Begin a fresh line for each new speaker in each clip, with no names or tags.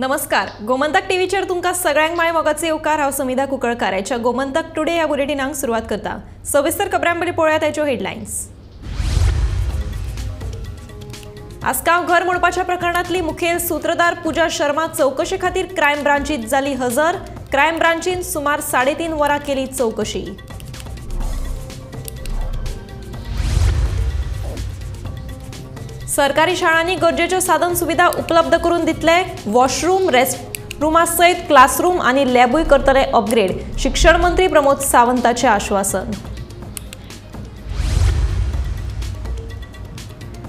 नमस्कार, गोमंतक टीव्हीचेर तुमकां सगळ्यांक my मोगाचे येवकार. हांव समिधा कुंकळकार ह्या गोमंतक टुडे ह्या बुलेटिनाक सुरवात करता. सविस्तर खबरां पयलीं पळोवया ताच्यो हेडलायन्स. आसगांव घर मोडपाच्या प्रकरणांतली मुखेल सूत्रधार पूजा शर्मा चवकशे खातीर क्रायम ब्रांचीत जाली हजर. क्रायम ब्रांचीन सुमार 3.5 वरां केली चवकशी. सरकारी शाळांनी गरजेच्यो साधन सुविधा उपलब्ध करून दितले. वॉशरूम, रेस्टरूमा सयत क्लासरूम आनी लॅबूय करतले अपग्रेड. शिक्षण मंत्री प्रमोद सावंताचे आश्वासन.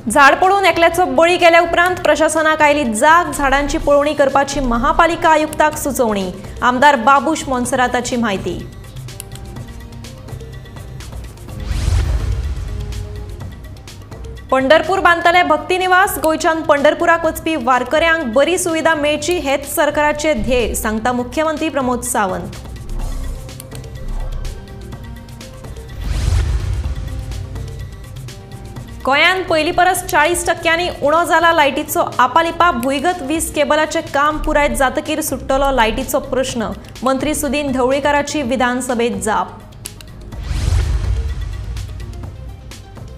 झाड पडून एकल्याचो बळी गेल्या उपरांत प्रशासनाक आयली जाग. झाडांची पळोवणी करपाची महापालिका आयुक्ताक सुचोवणी. आमदार बाबूश मोन्सेराताची म्हायती. पंढरपूर बांदतले भक्तिनिवास. गोंयच्यान पंढरपुराक वचपी वारकऱ्यांक बरी सुविधा मेळची हेच सरकाराचे ध्येय, सांगता मुख्यमंत्री प्रमोद सावंत. गोंयांत पयली परस 40% उणो जाला लायटीचो आपालिपा. भुंयगत वीज केबलाचें काम पुराय जातकीर सुट्टलो लायटीचो प्रश्न. मंत्री सुदीन ढवळीकाराची विधानसभेत जाप.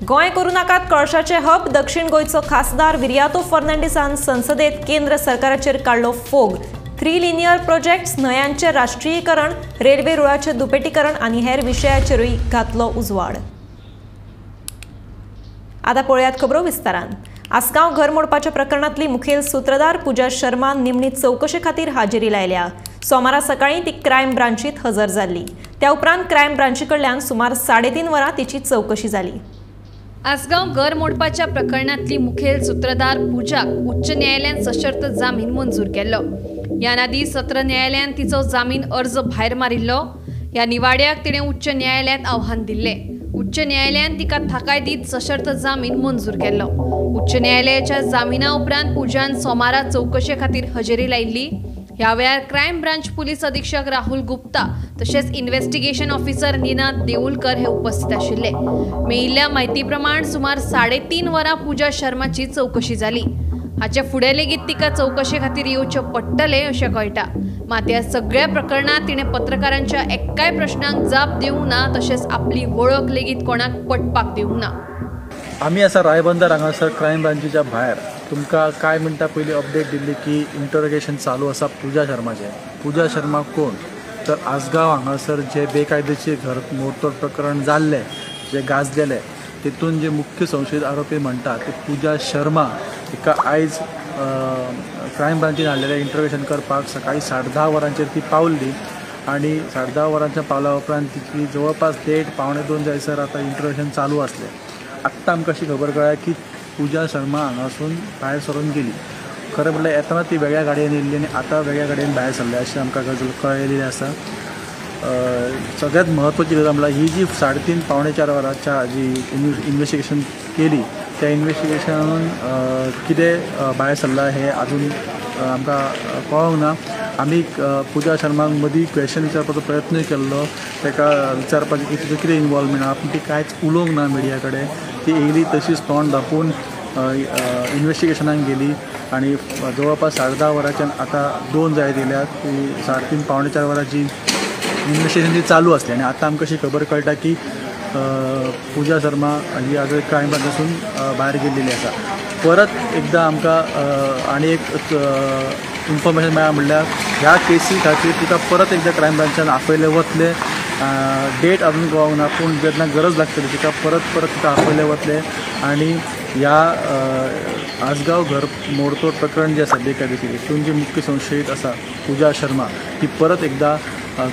गोंय करूं नाकात कळशाचे हब. दक्षिण गोंयचो खासदार विरियातो फर्नांडीसान संसदेत केंद्र सरकाराचेर काडलो फोग. 3 लिनियर प्रोजेक्ट्स, न्हंयांचें राष्ट्रीयीकरण, रेल्वे रुळाचें दुपेटीकरण आनी हेर विशयाचेरूय घातलो उजवाड. आतां पळयात खबरो विस्तारान. आसगांव घर मोडपाच्या प्रकरणांतली मुखेल सूत्रधार पूजा शर्मा निमणी चवकशे खातीर हाजेरी लायल्या. सोमारा सकाळीं ती क्रायम ब्रांचीत हजर जाल्ली. त्या उपरांत क्रायम ब्रांची कडल्यान सुमार 3.5 वरां तिची चवकशी जाली.
आसगांव घर मोडपाच्या प्रकरणांतली मुखेल सूत्रधार पूजाक उच्च न्यायालयान सशर्त जामीन मंजूर केल्लो. ह्या आदीं सत्र न्यायालयान तिचो जामीन अर्ज भायर मारिल्लो. ह्या निवाड्याक तिणें उच्च न्यायालयांत आव्हान दिल्लें. उच्च न्यायालयान तिका थाकाय दीत सशर्त जामीन मंजूर केल्लो. उच्च न्यायालयाच्या जामिना उपरांत पूजान सोमारा चवकशे खातीर हजेरी लायिल्ली. ह्या वेळार क्रायम ब्रांच पुलीस अधीक्षक राहुल गुप्ता तशेंच इन्व्हेस्टिगेशन ऑफिसर निनाद देऊलकर हे उपस्थित आशिल्ले. मेळिल्ल्या म्हायती प्रमाण सुमार 3.5 वरां पूजा शर्माची चवकशी जाली. हाचे फुडें लेगीत तिका चवकशे खातीर येवचें पडटलें अशें कळटा. मात ह्या सगळ्या प्रकरणांत तिणें पत्रकारांच्या एक्काय प्रश्नांक जाप दिवंक ना, तशेंच आपली वळख लेगीत कोणाक पटपाक दिवंक ना.
आमी आसा रायबंदर हांगासर क्रायम ब्रांचीच्या भायर. तुमकां कांय मिनटां पयलीं अपडेट दिल्ली की इंटरोगेशन चालू आसा पूजा शर्माचें. पूजा शर्मा कोण तर आसगांव हांगासर जे बेकायदेशीर घर मोडतोड प्रकरण जाल्लें, जे गाजलेलें, तेतून जे मुख्य संशयीत आरोपी म्हणटा ते पूजा शर्मा हिका आयज क्रायम ब्रांचीन हाडलेलें इंटरोगेशन करपाक. सकाळीं 10:30 वरांचेर ती पावल्ली आनी 10:30 वरांच्या पावल्या उपरांत तिची जवळपास 1:30 1:45 जायसर आतां इंटरोगेशन चालू आसलें. आत्तां आमकां अशी खबर कळ्ळ्या की पूजा शर्मा हांगासून भायर सरून गेली. खरें म्हणल्यार येतना ती वेगळ्या गाडयेन येयल्ली आनी आतां वेगळ्या गाडयेन भायर सरल्या अशें आमकां गजाल कळयलेली आसा. सगळ्यांत म्हत्वाची गजाल म्हणल्यार ही जी 3.5 3.75 वरांच्या जी इन्वेस्टिगेशन केली त्या इन्वेस्टिगेशनान कितें भायर सरलां हें आजून आमकां कळोंक ना. आमी पूजा शर्माक मदीं क्वेशन विचारपाचो प्रयत्नूय केल्लो, ताका विचारपाचें की तुजें कितें इनवॉल्वमेंट आहा, पूण ती कांयच उलोवंक ना मिडिया कडेन. ती येयली तशीच तोंड धांपून इन्वेस्टिगेशनाक गेली आनी जवळपास 10:30 वरांच्यान आतां 2 जायत येयल्यात. ती 3.5 3.75 वरांची इन्वेस्टिगेशन जी चालू आसली आनी आतां आमकां अशी खबर कळटा की पूजा शर्मा ही आज क्रायम ब्रांचासून भायर गेल्लेली आसा. परत एकदां आमकां आनी एक इन्फॉर्मेशन मेळ्ळा म्हणल्यार ह्या केसी खातीर तिका परत एकदां क्रायम ब्रांचान आपयलें वतलें. डेट अजून कळोंक ना, पूण जेन्ना गरज लागतली तिका परत परत तिका आपयलें वतलें. आनी ह्या आसगांव घर मोडतोड प्रकरण जें आसा बेकायदेशीर, हितून जी मुख्य संशयीत आसा पूजा शर्मा ती परत एकदां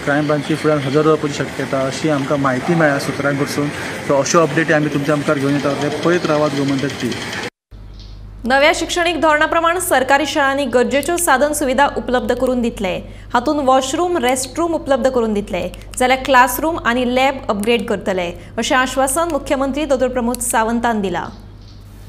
क्रायम ब्रांची फुड्यान हजर जावपाची शक्यता अशी आमकां म्हायती मेळ्ळ्या सुत्रां कडसून. सो अश्यो अपडेटी आमी तुमच्या मुखार घेवन येता. पळयत रावात गोमंतक टीव्ही.
नव्या शिक्षणीक धोरणा प्रमाण सरकारी शाळांनी गरजेच्यो साधन सुविधा उपलब्ध करून दितले. हातूंत वॉशरूम, रेस्टरूम उपलब्ध करून दितले, जाल्यार क्लासरूम आनी लॅब अपग्रेड करतले अशें आश्वासन मुख्यमंत्री दोतोर प्रमोद सावंतान दिलां.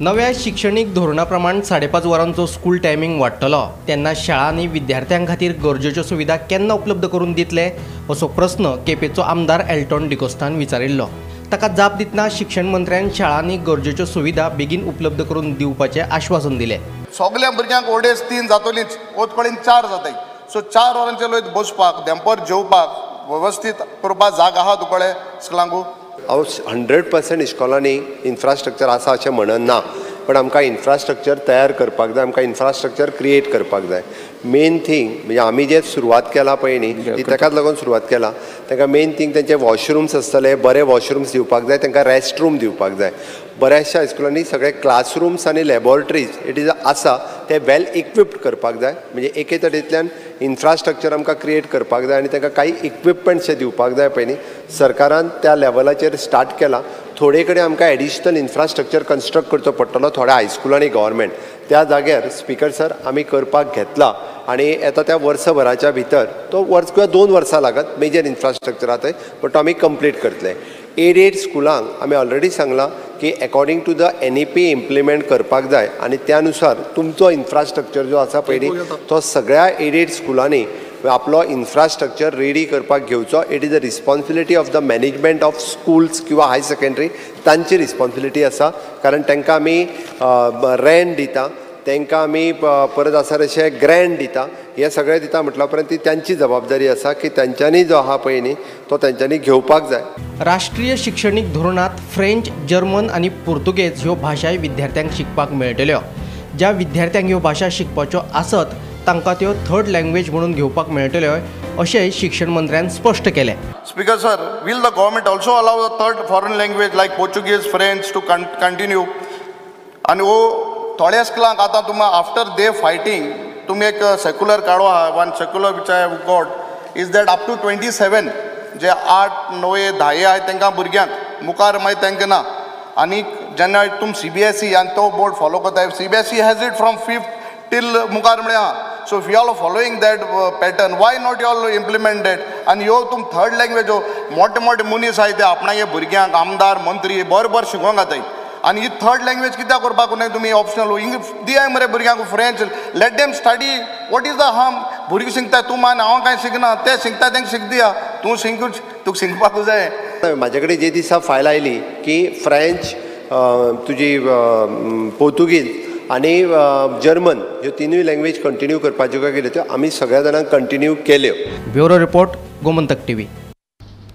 नव्या शिक्षणीक धोरणा प्रमाण 5.5 वरांचो स्कूल टायमींग वाडटलो तेन्ना शाळांनी विद्यार्थ्यां खातीर गरजेच्यो सुविधा केन्ना उपलब्ध करून दितले असो प्रस्न केपेंचो आमदार एल्टॉन डिकोस्तान विचारिल्लो. ताका जाप दितना शिक्षण मंत्र्यान शाळांनी गरजेच्यो सुविधा बेगीन उपलब्ध करून दिवपाचें आश्वासन दिलें.
सगल्या भुरग्यांक 2.5-3 जातलीच, ओतकडेन 4 जाताय. सो 4 वरांचे लोक बसपाक, देंपर जेवपाक वेवस्थीत करपाक जागा आहा तुकडे स्कुलांकू.
हांव 100% इस्कॉलांनी इन्फ्रास्ट्रक्चर आसा अशें म्हणना, पण आमकां इन्फ्रास्ट्रक्चर तयार करपाक जाय, आमकां इन्फ्रास्ट्रक्चर क्रिएट करपाक जाय. मेन थींग म्हणजे आमी जे सुरवात केला पळय न्ही, ती ताकाच लागून सुरवात केला. तांकां मेन थींग तेंचे वॉशरूम्स आसतले, बरे वॉशरूम्स दिवपाक जाय, तांकां रेस्ट रूम दिवपाक जाय. बऱ्याचशा हायस्कुलांनी सगळे क्लासरूम्स आनी लॅबोरेटरीज it is आसा, ते वेल इक्विप्ड करपाक जाय. म्हणजे एके तरेंतल्यान इन्फ्रास्ट्रक्चर आमकां क्रिएट करपाक जाय आनी तांकां कांय इक्विपमेंट्स जे दिवपाक जाय पळय न्ही, सरकारान त्या लेवलाचेर स्टार्ट केला. थोडे कडेन आमकां एडिशनल इन्फ्रास्ट्रक्चर कन्स्ट्रक्ट करचो पडटलो थोड्या हायस्कुलांनी गव्हर्मेंट त्या जाग्यार स्पीकर सर आमी करपाक घेतला आनी येता त्या वर्सभराच्या भितर तो वर्स किंवा 2 वर्सां लागत मेजर इन्फ्रास्ट्रक्चर आतां, बट तो आमी कंप्लीट करतले. एडेड स्कुलांक आमी ऑलरेडी सांगलां की according to the NEP implement करपाक जाय आनी त्या नुसार तुमचो इन्फ्रास्ट्रक्चर जो आसा पळय न्ही तो सगळ्या एडेड स्कुलांनी आपलो इन्फ्रास्ट्रक्चर रेडी करपाक घेवचो. It is a responsibility of the management of schools किंवा हायर सेकेंडरी तांची रिस्पॉन्सिबिलिटी आसा, कारण तांकां आमी रेंट दिता, तांकां आमी परत आसा तशें ग्रँट दिता, हे सगळें दिता म्हटल्या उपरांत ती तांची जबाबदारी आसा की तांच्यांनी जो आहा पळय न्ही तो तांच्यांनी घेवपाक जाय.
राष्ट्रीय शिक्षणीक धोरणांत फ्रेंच, जर्मन आनी पुर्तुगेज ह्यो भाशाय विद्यार्थ्यांक शिकपाक मेळटल्यो. ज्या विद्यार्थ्यांक ह्यो भाशा शिकपाच्यो आसत तांकां त्यो थर्ड लँग्वेज म्हणून घेवपाक मेळटल्यो अशेंय शिक्षण मंत्र्यान स्पश्ट केलें.
Speaker sir, will the government also allow the third foreign language like Portuguese, French to continue? आनी वो थोड्या स्कुलांक आतां तुमी आफ्टर they fighting तुमी एक सेक्युलर काडो आहा, one circular which I have got is that up to 27 जे 8, 9, 10 आहाय तांकां भुरग्यांक मुखार मागीर तांकां ना. आनी जेन्ना तुम CBSE आनी तो बोर्ड फॉलो करताय, CBSE has it from 5th till मुखार म्हळ्यार आहा. So if you all are following that pattern, why not you all implement that? आनी ह्यो तुम थर्ड लँग्वेज मोठे मोठे मनीस आहाय ते आपणागे भुरग्यांक आमदार मंत्री बरें बरें शिकोवंक घाताय आनी ही थर्ड लँग्वेज कित्याक करपाक न्हय तुमी ऑप्शनल इंग्लीश दियाय मरे भुरग्यांक French, let them study, what is the harm? भुरगीं शिकता, तूं मान हांव कांय शिकना, ते शिकता तांकां शिक दिया, तूं शिकूच तुका शिकपाक जाय.
म्हाजे कडेन जे दिसा फायल आयली की फ्रेंच, तुजी पोर्तुगीज आनी जर्मन ह्यो तिनूय लँग्वेज कंटिन्यू करपाच्यो काय कितें त्यो आमी सगळ्या जाणांक कंटिन्यू केल्यो.
Bureau report, Gomantak TV.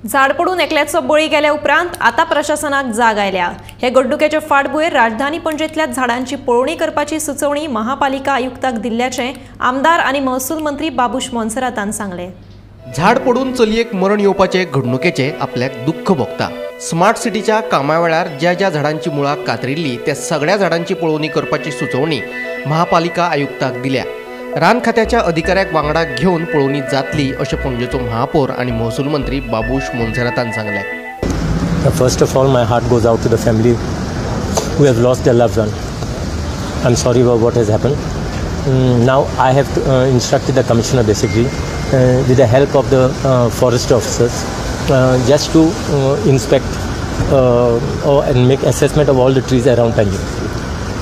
झाड पडून एकल्याचो बळी गेल्या उपरांत आतां प्रशासनाक जाग आयल्या. हे घडणुकेचे फाटभुंयेर राजधानी पणजेंतल्या झाडांची पळोवणी करपाची सुचोवणी महापालिका आयुक्ताक दिल्ल्याचें आमदार आनी महसूल मंत्री बाबूश मोन्सेरातान सांगलें.
झाड पडून चलयेक मरण येवपाचे घडणुकेचे आपल्याक दुख्ख भोगता. स्मार्ट सिटीच्या कामा वेळार ज्या ज्या झाडांची मुळां कातरिल्ली त्या सगळ्या झाडांची पळोवणी करपाची सुचोवणी महापालिका आयुक्ताक दिल्या. रान खात्याच्या अधिकाऱ्याक वांगडा घेवन पळोवणी जातली अशें पणजेचो महापौर आनी महसूल मंत्री बाबूश मोन्सेरातान सांगलें.
First of all, my heart goes out to the family who have lost their loved one. I am sorry about what has happened. Now I have instructed the commissioner basically with the help of the forest officers just to inspect and make assessment of all the trees around Panjim.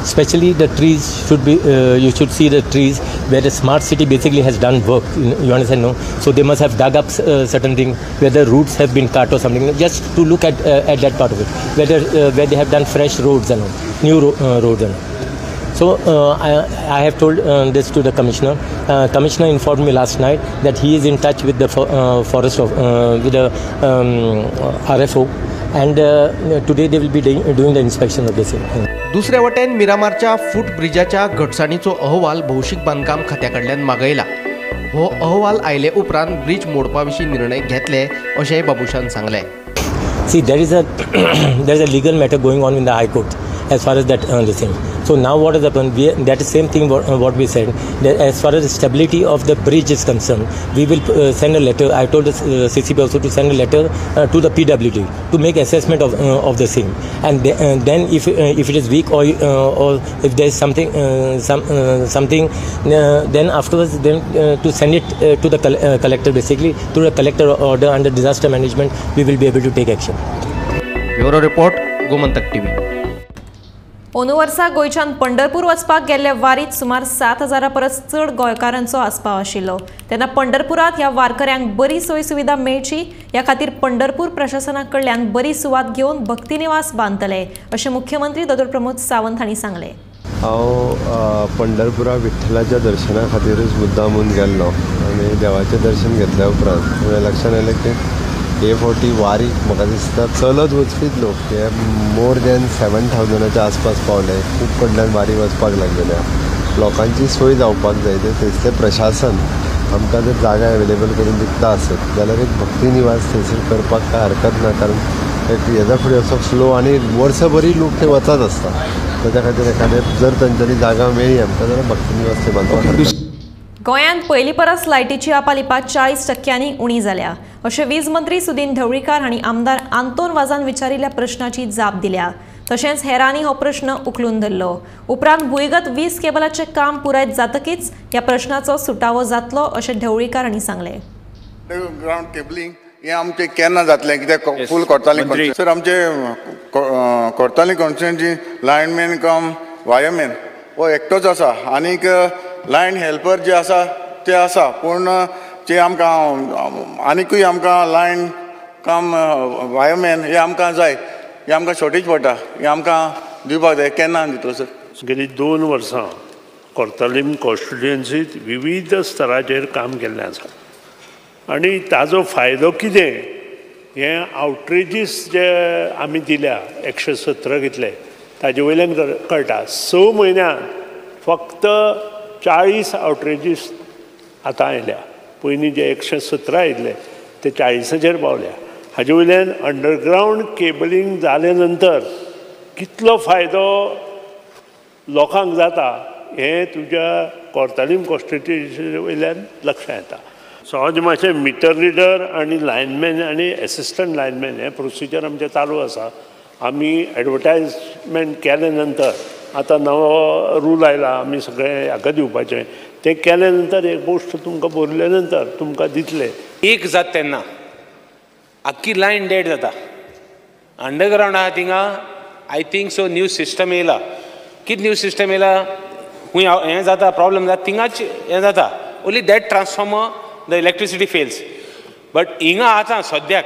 Especially the trees should be, you should see the trees where the smart city basically has done work, you understand, no? So they must have dug up certain things, where the roots have been cut or something, just to look at that part of it, whether where they have done fresh roads and all, new roads and all. So I have told this to the commissioner. Commissioner informed me last night that he is in touch with the forest of with the RFO, and today they will be doing the inspection of this.
दुसऱ्या वटेन मिरामारच्या फूट ब्रिजाच्या घटसाणीचो अहवाल भौशीक बांदकाम खात्या कडल्यान मागयला. हो अहवाल आयले उपरांत ब्रिज मोडपा विशीं निर्णय घेतले अशेंय बाबूशान सांगलें.
See, there is a legal matter going on in the High Court as far as that this thing. So now what has happened? That is same thing what we said. That as far as the stability of the bridge is concerned, we will send a letter. I told the CCB also to send a letter to the PWD to make assessment of the same. And then if it is weak or if there is something something, then afterwards then to send it to the collector, basically through the collector order under disaster management, we will be able to take action.
Bureau report, Gomantak TV.
अंदू वर्सा गोंयच्यान पंढरपूर वचपाक गेल्ले वारीत सुमार 7,000 परस चड गोंयकारांचो आस्पाव आशिल्लो. तेन्ना पंढरपुरांत ह्या वारकऱ्यांक बरी सोय सुविधा मेळची ह्या खातीर पंढरपूर प्रशासना कडल्यान बरी सुवात घेवन भक्तिनिवास बांदतले अशें मुख्यमंत्री डॉ. प्रमोद सावंत हांणी सांगलें.
हांव पंढरपुरा विठ्ठलाच्या दर्शना खातीरूच मुद्दामून गेल्लो आनी देवाचें दर्शन घेतल्या उपरांत म्हज्या लक्षांत आयलें की हे फावटी वारी म्हाका दिसता चलत वचपीच लोक हे मोर दॅन 7,000 आसपास पावले. खूब कडल्यान वारी वचपाक लागलेल्या लोकांची सोय जावपाक जाय. ते थंयसरलें प्रशासन आमकां जर जागा एवेलेबल करून दिता आसत जाल्यार एक भक्ती निवास थंयसर करपाक कांय हरकत ना, कारण एक हेजा फुडें असो फ्लो आनी वर्सभरूय लोक थंय वचत आसता. ताच्या खातीर एखादें जर तांच्यांनी जागा मेळ्ळी आमकां जाल्यार भक्ती निवास थंय बांदपाक हरकत.
गोंयांत पयली परस लायटीची आपालिपा 40% उणी जाल्या अशें वीज मंत्री सुदिन ढवळीकार हांणी आमदार आंतोन वाजान विचारिल्ल्या प्रश्नाची जाप दिल्या. तशेंच हेरांनी हो प्रश्न उखलून धरलो. उपरांत भुंयगत वीज केबलाचें काम पुराय जातकीच ह्या प्रश्नाचो सुटावो जातलो अशें ढवळीकार हांणी सांगलें.
ग्रावंड केबलिंग हें आमचें केन्ना जातलें कित्याक फूल कोरताली सर आमचे कोरताली कॉन्स्टिट्युएन्सी लायनमॅन कम वायरमॅन हो एकटोच आसा आनीक लायन हेल्पर जे आसा ते आसा, पूण जे आमकां आनिकूय आमकां लायन कम वायरमॅन हे आमकां जाय, हे आमकां शॉर्टेज पडटा, हे आमकां दिवपाक जाय. केन्ना दितलो सर?
गेली 2 वर्सां कोर्तालीम कॉन्स्टिट्युएन्सीत विविध स्तराचेर काम केल्लें आसा आनी ताजो फायदो कितें हें आवटरेजीस जे आमी दिल्या 117 घेतले ताजे वयल्यान कळटा. 6 म्हयन्यांत फक्त 40 आवटरेजीस आतां आयल्या, पयलीं जे 117 आयिल्ले ते 40चेर पावल्या. हाजे वयल्यान अंडरग्रावंड केबलिंग जाले नंतर कितलो फायदो लोकांक जाता हें तुज्या कोर्तालीम कॉन्स्टिट्युएन्सी वयल्यान लक्षांत येता. सहज मातशें मिटर रिडर आनी लायनमॅन आनी एसिस्टंट लायनमॅन हें प्रोसिजर आमचें चालू आसा. आमी एडवर्टायजमेंट केले नंतर आतां नवो रूल आयला, आमी सगळें हाका दिवपाचें, तें केले नंतर एक गोश्ट तुमकां बरयले नंतर तुमकां दितले.
एक जात तेन्ना आख्खी लायन डेड जाता. अंडरग्रावंड आहा थिंगा I think so new system येयला. कितें न्यू सिस्टम येयला खूंय हें जाता प्रॉब्लम जाता थिंगाच हें जाता. Only that transformer the electricity fails. But हिंगा आतां सद्याक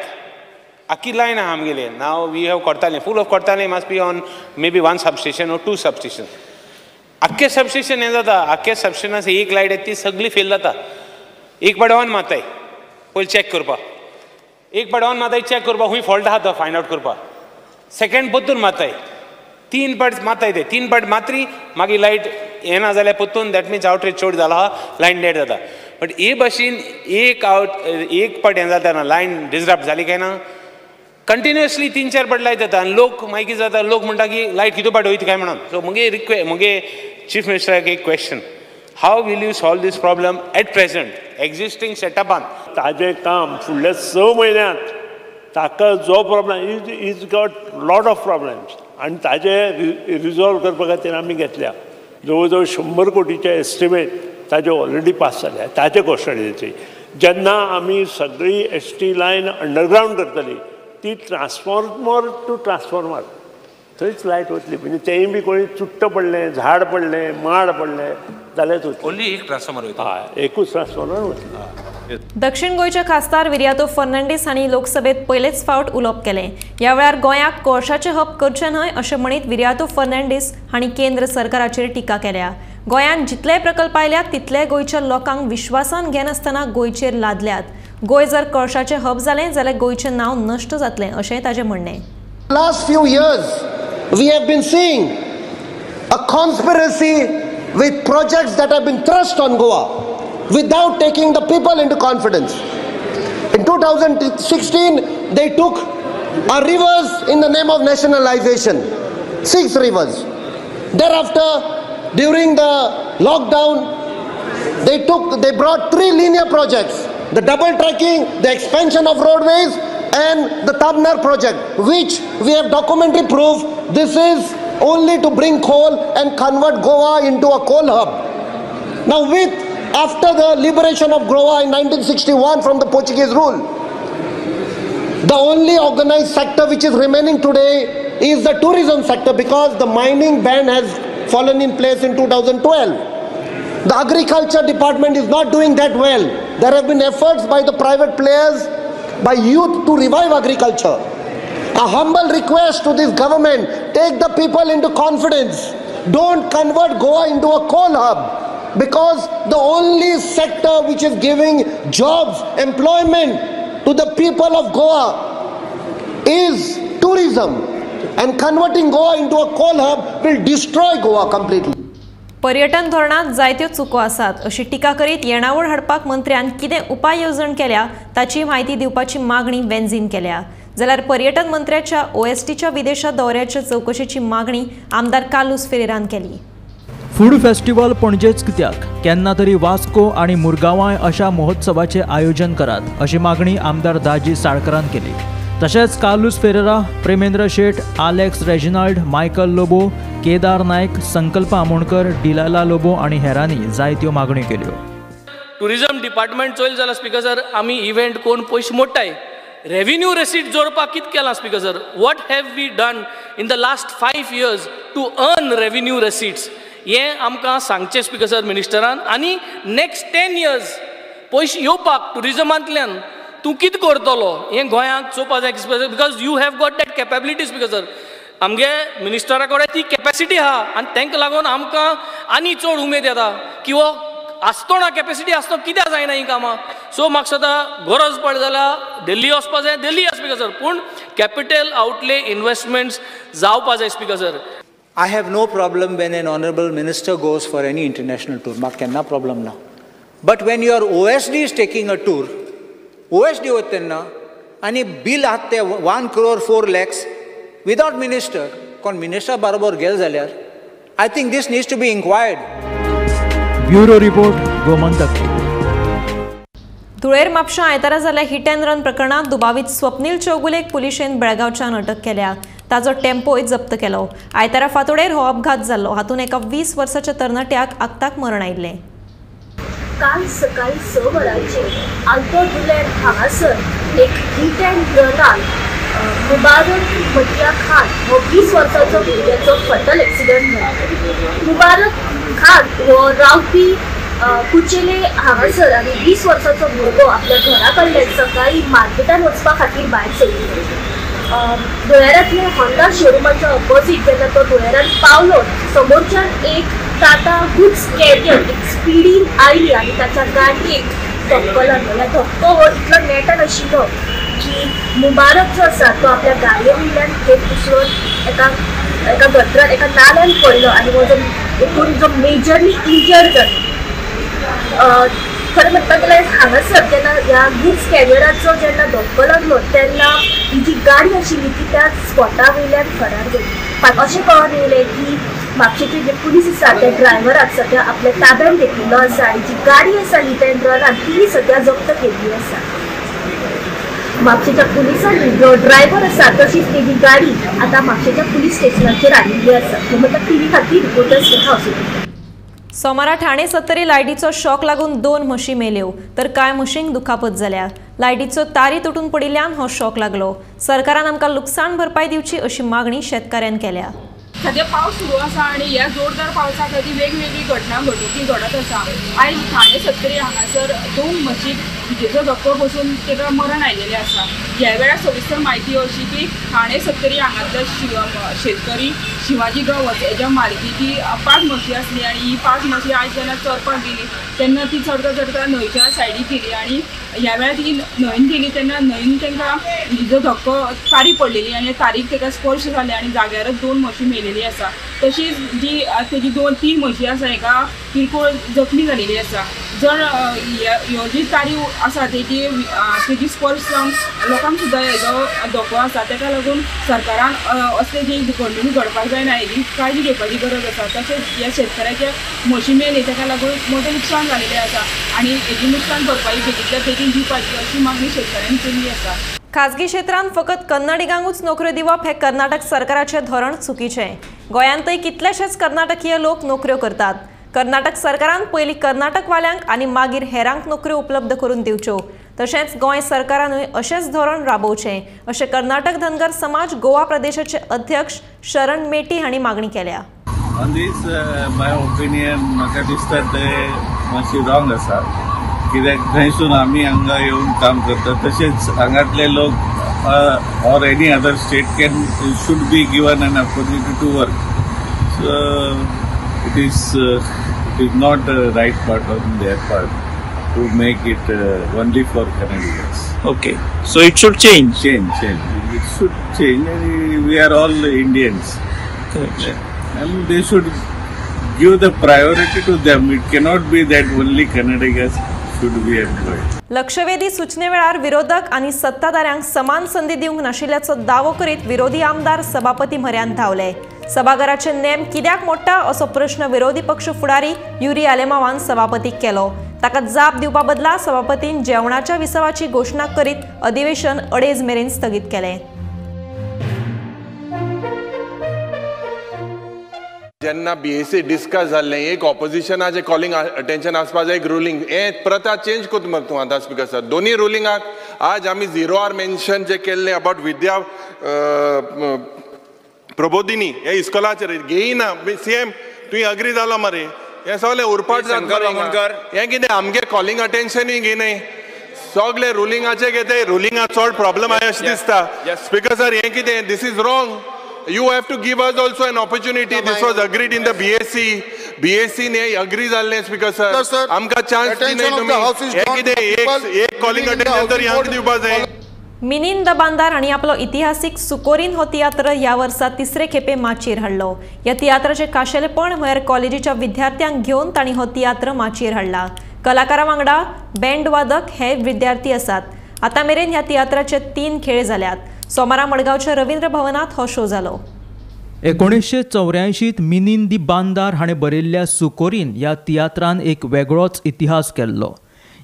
आख्खी लायन आहा आमगेले. Now we have Cortalim, full of Cortalim must be on may be 1 substation or 2 substation. आख्खे सबस्टेशन हें जाता, आख्खे सबस्टेशन एक लायट येता ती सगळी फेल जाता. एक पाट ऑन मारताय पयलीं चॅक करपाक, एक पाट ऑन मारताय चॅक करपाक खूंय फॉल्ट आहा तो फायंड आवट करपाक, सेकंड परतून मारताय, 3 पाट मारताय, ते 3 पाट मातरी मागीर लायट येना जाल्यार परतून that means outrage चड जाला आहा, लायन डेड जाता. बट हे भाशेन एक आवट एक पाट हें जाता ना, लायन डिसरप्ट जाली काय ना कंटिन्युअसली 3-4 पाट लायट जाता आनी लोक मागीर कितें जाता, लोक म्हणटा की लायट कितू पाट वयता काय म्हणून. सो मुगे रिक्वे मुगे चीफ मिनिस्टराक एक question, how will you solve this problem at present existing सेटअपान?
ताजें काम फुडल्या 6 म्हयन्यांत ताका जो problem is got lot of problems आनी ताजे रिजॉल्व करपा खातीर आमी घेतल्या. जवळ जवळ 100 कोटीचे एस्टिमेट ताजे ऑलरेडी पास जाल्या ताजे कॉन्स्टिट्युएन्सी. जेन्ना आमी सगळी एस टी लायन अंडरग्रावंड करतली ती ट्रान्सफॉर्मर टू ट्रान्सफॉर्मर थंयच लायट वतली. म्हणजे तेंय बी कोणी चुट्ट पडलें, झाड पडलें, माड पडलें जाल्यार
ओन्ली एक ट्रान्सफॉर्मर वयता.
हय, एकूच ट्रान्सफॉर्मर वतली.
दक्षिण गोंयचे खासदार विरियातो फर्नांडीस हांणी लोकसभेत पयलेच फावट उलोवप केलें. ह्या वेळार गोंयाक कोळशाचें हब करचें न्हय अशें म्हणीत विरियातो फर्नांडीस हांणी केंद्र सरकाराचेर टिका केल्या. गोंयांत जितले प्रकल्प आयल्यात तितले गोंयच्या लोकांक विश्वासान घेनासतना गोंयचेर लादल्यात. गोंय जर कोळशाचें हब जालें जाल्यार गोंयचें नांव नश्ट जातलें अशें ताचें म्हणणें.
Last few years we have been seeing a conspiracy with projects that have been thrust on Goa without taking the people into confidence. In 2016, they took our rivers in the name of nationalization, 6 rivers. Thereafter, during the lockdown, they brought 3 linear projects, the double tracking, the expansion of roadways, and the Tamnar project, which we have documentary proof this is only to bring coal and convert Goa into a coal hub. Now after the liberation of Goa in 1961 from the Portuguese rule, the only organized sector which is remaining today is the tourism sector, because the mining ban has fallen in place in 2012. The agriculture department is not doing that well. There have been efforts by the private players, by youth to revive agriculture. A humble request to this government, take the people into confidence. Don't convert Goa into a coal hub, because the only sector which is giving jobs, employment to the people of Goa is tourism, and converting Goa into a coal hub will destroy Goa completely.
पर्यटन धोरणात जायत्यो चुको आसात अशी टिका करीत येणावळ हाडपाक मंत्र्यान कितें उपाय येवजण केल्या ताची म्हायती दिवपाची मागणी वेन्झीन केल्या. जाल्यार पर्यटन मंत्र्याच्या ओएसटीच्या विदेशा दौऱ्याच्या चवकशेची मागणी आमदार कार्लुस फेरेरान केली.
फूड फेस्टिवल पणजेच कित्याक, केन्ना तरी वास्को आनी मुरगांवाय अशा महोत्सवाचें आयोजन करात अशी मागणी आमदार दाजी साळकरान केली. तशेंच Carlos Ferreira, Premendra Shet, Alex Reginald, Michael Lobo, Kedar Naik, Sankalp Amonkar, Delilah Lobo आनी हेरांनी जायत्यो मागण्यो केल्यो.
टुरिझम डिपार्टमेंट चोयल जाल्यार स्पीकर सर, आमी इव्हेंट कोण पयशे मोडटाय, रेव्हेन्यू रेसीट जोडपाक कितें केलां speaker sir? What have we done in the last 5 years to earn revenue receipts हें आमकां सांगचें स्पीकर सर मिनिस्टरान. आनी नेक्स्ट 10 इयर्स पयशे येवपाक टुरिजमांतल्यान तूं कितें करतलो हें गोंयांक चोवपा जाय, because you have got that capability speaker sir. आमगे मिनिस्टरा कडेन ती कॅपेसिटी आहा आनी तांकां लागून आमकां आनी चड उमेद येता की हो आसतना कॅपेसिटी आसतना कित्याक जायना हीं कामां. सो म्हाका दिसता गरज पडली जाल्यार दिल्ली वचपा जाय, दिल्ली या स्पीकर सर, पूण कॅपिटल आउटले इन्वेस्टमेंट्स जावपा जाय speaker sir.
I have no problem when an honorable minister goes for any international tour. म्हाका केन्ना प्रॉब्लम ना. But when your OSD is taking a tour, OSD वता तेन्ना आनी बील आहात ते 1 crore 4 lakhs without minister, कोण मिनिस्टर बरोबर गेले जाल्यार I think this needs to be inquired.
Bureau report, Gomantak TV.
धुळेर म्हापशां आयतारा जाल्ल्या हिट अँड रन प्रकरणांत दुबावीत स्वप्नील चौगुलेक पुलिशेन बेळगांवच्यान अटक केल्या. ताजो टेम्पोय जप्त केलो. आयतारा फांतोडेर हो अपघात जाल्लो. हातूंत एका 20 वर्साच्या तरणाट्याक आक्ताक मरण आयिल्लें.
काल सकाळी 6 वरांचेर आल्तो दुलेर हांगासर एक हिट अँड रनान मुबारक मटिया खान हो 20 वर्सांचो भुरग्याचो फटल एक्सिडंट जालो. मुबारक खान हो रावपी कुचेले हांगासर आनी 20 वर्सांचो भुरगो आपल्या घरा कडल्यान सकाळी मार्केटान वचपा खातीर भायर सरिल्लो. धुळेरांतल्या होंडा शोरुमाच्या ऑपोजीट जेन्ना तो धुळेरान पावलो, समोरच्यान एक टाटा गुड्स कॅरियर एक स्पिडीन आयली आनी ताच्या गाडयेक धपको लागलो. ह्या धपको हो इतलो नेटान आशिल्लो की मुबारक जो आसा तो आपल्या गाडये वयल्यान थंय उसळून एका एका गटरान एका नाल्यान पडलो आनी हो जो एकूण जो मेजरली इंजर्ड जालो. खरें म्हणपाक गेल्यार हांगासर जेन्ना ह्या गुड्स कॅरियराचो जेन्ना धपको लागलो तेन्ना ही जी गाडी आशिल्ली ती त्या स्पॉटा वयल्यान फरार जाली. अशें कळोन येयलें की म्हापशेचे जे पुलीस आसा त्या ड्रायव्हराक सद्या आपल्या ताब्यान घेतिल्लो आसा आनी जी गाडी आसा हिट अँड रनान ती सद्या जप्त केल्ली आसा. म्हापशेच्या पुलिसांनी जो ड्रायव्हर आसा तशीच तेजी गाडी आतां म्हापशेच्या पुलीस स्टेशनाचेर हाडिल्ली आसा. म्हणटा टीव्ही खातीर रिपोर्टर स्नेहा असोती.
सोमारा ठाणे सत्तरी लायटीचो शॉक लागून 2 म्हशी मेल्यो तर कांय म्हशींक दुखापत जाल्या. लायटीचो तारी तुटून पडिल्ल्यान हो शॉक लागलो. सरकारान आमकां लुकसाण भरपाय दिवची अशी मागणी शेतकाऱ्यान केल्या.
सद्या पावस सुरू आसा आनी ह्या जोरदार पावसा खातीर वेगवेगळी घटना घडणुकी घडत आसा. आयज ठाणे सत्तरी हांगासर 2 म्हशीक विजेचो धक्को बसून ताका मरण आयिल्लें आसा. ह्या वेळार सविस्तर म्हायती अशी की ठाणे सत्तरी हांगांतले शेतकरी शिवाजी गांवस हेच्या मालकीची 5 म्हशी आसली आनी ही 5 म्हशी आयज जेन्ना चरपाक गेली तेन्ना ती चडता चडता न्हंयच्या सायडीक गेली आनी ह्या वेळार ती न्हंयन गेली तेन्ना न्हंयन तांकां हिजो धक्को तारी पडलेली आनी तारीक ताका स्पर्श जाले आनी जाग्यारच 2 म्हशी मेलेली आसा. तशीच जी तेजी 2-3 म्हशी आसा हेका किरकोळ जखमी जालेली आसा. जर ह्यो जी तारी आसा तेजी तेजी स्पर्श जावन लोकांक सुद्दां हेजो धोको आसा. ताका लागून सरकारान असले जी घडणूक घडपाक जायना हेजी काळजी घेवपाची गरज आसा. तशेंच ह्या शेतकऱ्याचे म्हशी मेली ताका लागून मोठें लुकसाण जालेलें आसा आनी हेजी लुकसाण भरपाई बेगींतल्या बेगीन दिवपाची अशी मागणी शेतकऱ्यांनी केल्ली आसा.
खाजगी क्षेत्रांत फकत कन्नडिगांकूच नोकऱ्यो दिवप हें कर्नाटक सरकाराचें धोरण चुकीचें. गोंयांतय कितलेशेच कर्नाटकीय लोक नोकऱ्यो करतात. कर्नाटक सरकारान पयलीं कर्नाटकवाल्यांक आनी मागीर हेरांक नोकऱ्यो उपलब्ध करून दिवच्यो. तशेंच गोंय सरकारानूय अशेंच धोरण राबोवचें अशें कर्नाटक धनगर समाज गोवा प्रदेशाचे अध्यक्ष शरण मेटी हांणी मागणी केल्या.
ऑन these my opinion म्हाका दिसता ते मातशी रॉंग आसा, कित्याक थंयसून आमी हांगा येवन काम करतात. तशेंच हांगातले लोक or any other state can should be given an opportunity to work. it is not right part on their part to make it only for Kannadigas.
Okay, so it should change.
Change. It should change. We are all Indians.
Correct.
And they should give the priority to them. It cannot be that only Kannadigas should be employed.
लक्षवेधी सूचने वेळार विरोधक आनी सत्ताधाऱ्यांक समान संदी दिवंक नाशिल्ल्याचो दावो करीत विरोधी आमदार सभापती म्हऱ्यांत धांवले. सभाघराचे नेम कित्याक मोडटा असो प्रश्न विरोधी पक्ष फुडारी युरी आलेमावान सभापतीक केलो. ताका जाप दिवपा बदला सभापतीन जेवणाच्या विसवाची घोशणा करीत अधिवेशन 2:30 मेरेन स्थगीत केलें.
जेन्ना बीएसी डिस्कस जाल्लें एक ऑपोजिशनाचें कॉलिंग अटेन्शन आसपा जाय, एक रुलींग हें प्रथा चेंज करता मरे तूं आतां स्पीकर सर. दोनूय रुलिंगाक आज आमी झिरो आर मेन्शन जें केल्लें अबाउट विद्या प्रबोधिनी हे इस्कॉलाचेर घेयना. सीएम तुवें अग्री जालो मरे, हें सगळें उरपाट जाता. हें कितें आमगे कॉलिंग अटेन्शनूय घेयनाय, सगळे रुलिंगाचे घेताय. रुलिंगा चड प्रॉब्लम आहा अशें दिसता स्पीकर सर. हें कितें, this is wrong. You have to give us also an opportunity. This was agreed in the BSc. BSc ने agree जाल्लें स्पीकर सर. आमकां चान्स दिनाय तुमी. हें कितें एक कॉलिंग अटेन्शन तर ह्यांक दिवपा जाय.
मिनीन the बांदार हांणी आपलो इतिहासीक सुकोरीन हो तियात्र ह्या वर्सा तिसरे खेपे माचयेर हाडलो. ह्या तियात्राचें खाशेलेपण म्हळ्यार कॉलेजीच्या विद्यार्थ्यांक घेवन तांणी हो तियात्र माचयेर हाडला. कलाकारां वांगडा बँड वादक हे विद्यार्थी आसात. आतां मेरेन ह्या तियात्राचे 3 खेळ जाल्यात. सोमारा मडगांवच्या रवींद्र भवनात हो शो जालो.
1984 मिनीन दी बांदार हाणें बरयल्ल्या सुकोरीन ह्या तियात्रान एक वेगळोच इतिहास केल्लो.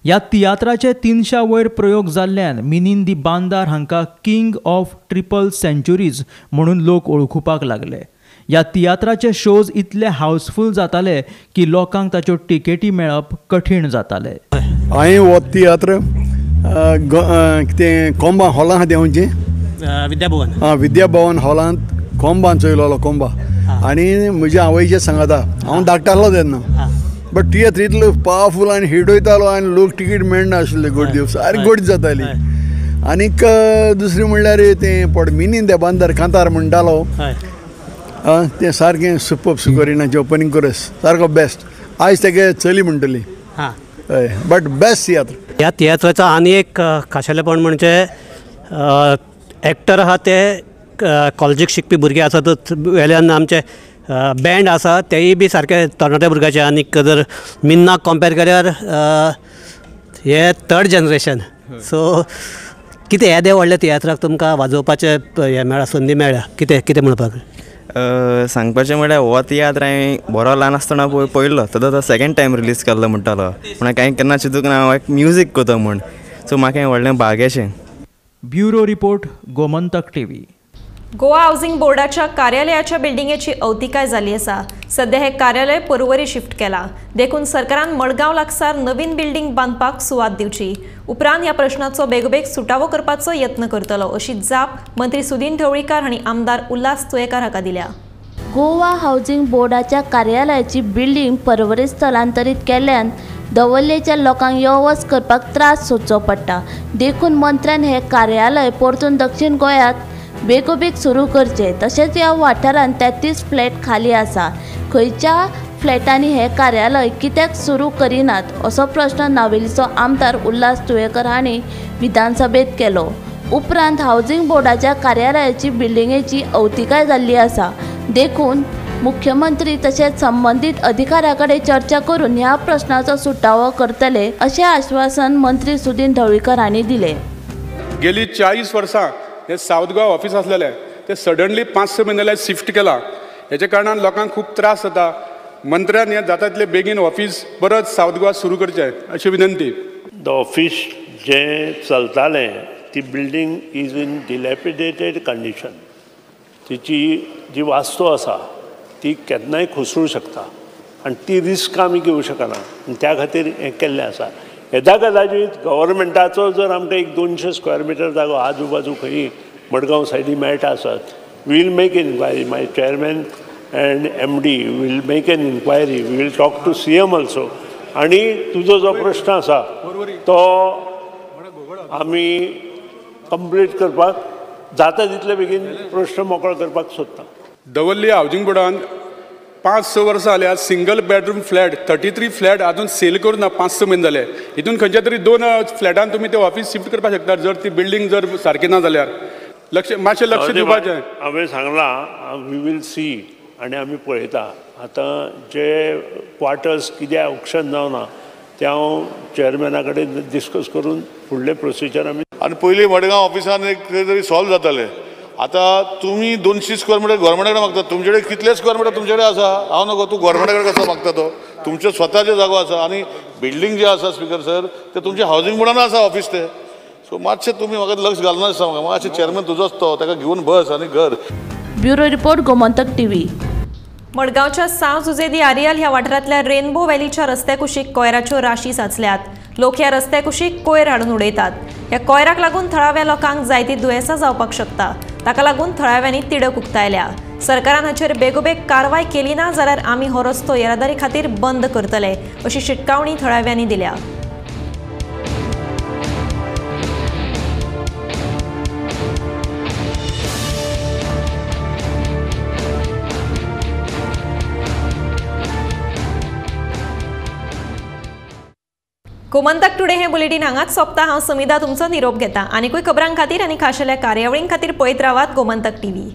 ह्या तियात्राचे 300 वयर प्रयोग जाल्ल्यान मिनीन दी बांदार हांकां किंग ऑफ ट्रिपल सेंच्युरीज म्हणून लोक वळखुपाक लागले. ह्या तियात्राचे शोज इतले हावसफूल जाताले की लोकांक ताच्यो टिकेटी मेळप कठीण जाताले.
हांवें हो तियात्र कितें कोंबा हॉलां आहा तें खंयचें
विद्याभवन,
आं विद्याभवन हॉलांत कोंबान चोयलोलो कोंबा. आनी म्हज्या आवयचे सांगता, हांव धाकटो आसलो तेन्ना, बट तियात्र इतलो पावरफूल आनी हिट वयतालो आनी लोक टिकीट मेळनाशिल्ले गोड सारकी गोड जाताली. आनीक दुसरें म्हणल्यार तें पड मिनीन दे बांदार कांतार म्हणटालो तें सारकें सुपर सुकोरिनाचें ओपनींग कोरस सारको बेस्ट. आयज तेगे चली म्हणटली, हय, बट बेस्ट तियात्र.
ह्या तियात्राचो आनी एक खाशेलेपण म्हणजे एक्टर आहा ते कॉलेजीक शिकपी भुरगे आसातच, वेल्यान आमचे बँड आसा तेय बी सारके तरणाट्या भुरग्याचे. आनीक जर मिन्नाक कंपेर केल्यार हे थर्ड जनरेशन. सो कितें येदें व्हडल्या तियात्राक तुमकां वाजोवपाचें हें मेळ्ळा, संदी मेळ्ळ्या, कितें कितें म्हणपाक?
सांगपाचें म्हळ्यार हो तियात्र हांवें बरो ल्हान आसतना पळयल्लो, तो सेकेंड टायम रिलीज केल्लो म्हणटालो, पूण कांय केन्ना चिंतूंक ना हांव एक म्युजीक करता म्हूण. सो म्हाका हें व्हडलें भाग्याचें.
Bureau report, Gomantak TV.
Goa housing बोर्डाच्या कार्यालयाच्या बिल्डिंगेची अवतिकाय जाल्ली आसा. सध्या हे कार्यालय पर्वरी शिफ्ट केला देखून सरकारान मडगांव लागसार नवीन बिल्डिंग बांदपाक सुवात दिवची. उपरांत ह्या प्रश्नाचो बेगोबेग सुटावो करपाचो यत्न करतलो अशी जाप मंत्री सुदीन ढवळीकार हांणी आमदार उल्हास तुयेकार हाका दिल्या.
गोवा हावसिंग बोर्डाच्या कार्यालयाची बिल्डिंग पर्वरी स्थलांतरीत केल्ल्यान दवर्लेच्या लोकांक यो वच करपाक त्रास सोंसचो पडटा. देखून मंत्र्यान हे कार्यालय परतून दक्षिण गोंयांत बेगोबेग सुरू करचे. तशेंच ह्या वाठारांत 33 फ्लॅट खाली आसा, खंयच्या फ्लॅटांनी हे कार्यालय कित्याक सुरू करिनात असो प्रश्न नावेलीचो आमदार उल्हास तुयेकर हांणी विधानसभेत केलो. उपरांत हावसिंग बोर्डाच्या कार्यालयाची बिल्डिंगेची अवतिकाय जाल्ली आसा, देखून मुख्यमंत्री तशेंच संबंदीत अधिकाऱ्यां कडेन चर्चा करून ह्या प्रश्नाचो सुटावो करतले अशें आश्वासन मंत्री सुदीन ढवळीकर हांणी दिलें.
गेली 40 वर्सां हे सावथ गोवा ऑफिस आसलेलें ते सडनली 5-6 म्हयन्या शिफ्ट केलां, हेच्या कारणान लोकांक खूब त्रास जाता. मंत्र्यान हें जाता तितलें बेगीन ऑफिस परत सावथ गोवा सुरू करचें अशी विनंती.
The office जें चलतालें ती building is in dilapidated condition. तिची जी वास्तू आसा ती केन्नाय कोसळूं शकता आनी ती रिस्क आमी घेवं शकना आनी त्या खातीर हें केल्लें आसा. येदा कदाचीत गव्हर्मेंटाचो जर आमकां एक 200 स्क्वेअर मिटर जागो आजू बाजू खंयी मडगांव सायडी मेळटा आसत, we will make enquiry. My chairman and MD will make an enquiry, we will talk to CM also. आनी तुजो जो प्रश्न आसा तो आमी कंप्लीट करपाक जाता तितले बेगीन प्रश्न मोकळो करपाक सोदता.
दवर्ली हावजींग बोर्डान 5-6 वर्सां जाल्या सिंगल बेडरूम फ्लॅट 33 फ्लॅट अजून सेल करूं ना, 5-6 म्हयने जाले. हितून खंयच्या तरी 2 फ्लॅटान तुमी ते ऑफिस शिफ्ट करपाक शकता जर ती बिल्डींग जर सारकी ना जाल्यार. लक्ष मातशें लक्ष दिवपाचें.
हांवें सांगलां we will see आनी आमी पळयता. आतां जे क्वार्टर्स कित्याक ऑक्शन जावना तें हांव चेअरमॅना कडेन डिस्कस करून फुडलें प्रोसिजर आमी.
आनी पयलीं मडगांव ऑफिसान एक कितें तरी सॉल्व जातालें. आतां तुमी 200 स्क्वेअर मिटर गव्हर्मेंटा कडेन मागता, तुमचे कडेन कितले स्क्वेअर मिटर तुमचे कडेन आसा हांव नको, तूं गव्हर्मेंटा कडेन कसो मागता तो? तुमचे स्वताचे जागो आसा आनी बिल्डींग जे आसा स्पिकर सर ते तुमचे हावजींग बोर्डान आसा ऑफिस ते. सो मातशें तुमी म्हाका लक्ष घालना दिसता म्हाका. मातशें चेअरमॅन तुजोच तो, ताका घेवन बस आनी घर.
Bureau report, Gomantak TV.
मडगांवच्या सांव जुझे दी आरियल ह्या वाठारांतल्या रेनबो व्हॅलीच्या रस्त्या कुशीक कोयराच्यो राशी साचल्यात. लोक ह्या रस्त्या कुशीक कोयर हाडून उडयतात. ह्या कोयराक लागून थळाव्या लोकांक जायती दुयेंसां जावपाक शकता. ताका लागून थळाव्यांनी तिडक उक्तायल्या. सरकारान हाचेर बेगोबेग कारवाय केली ना जाल्यार आमी हो रस्तो येरादारी खातीर बंद करतले अशी शिटकावणी थळाव्यांनी दिल्या. गोमंतक टुडे हे बुलेटीन हांगाच सोंपता. हांव समिधा तुमचो निरोप घेता. आनीकूय खबरां खातीर आनी खाशेल्या कार्यावळीं खातीर पळयत रावात गोमंतक टीव्ही.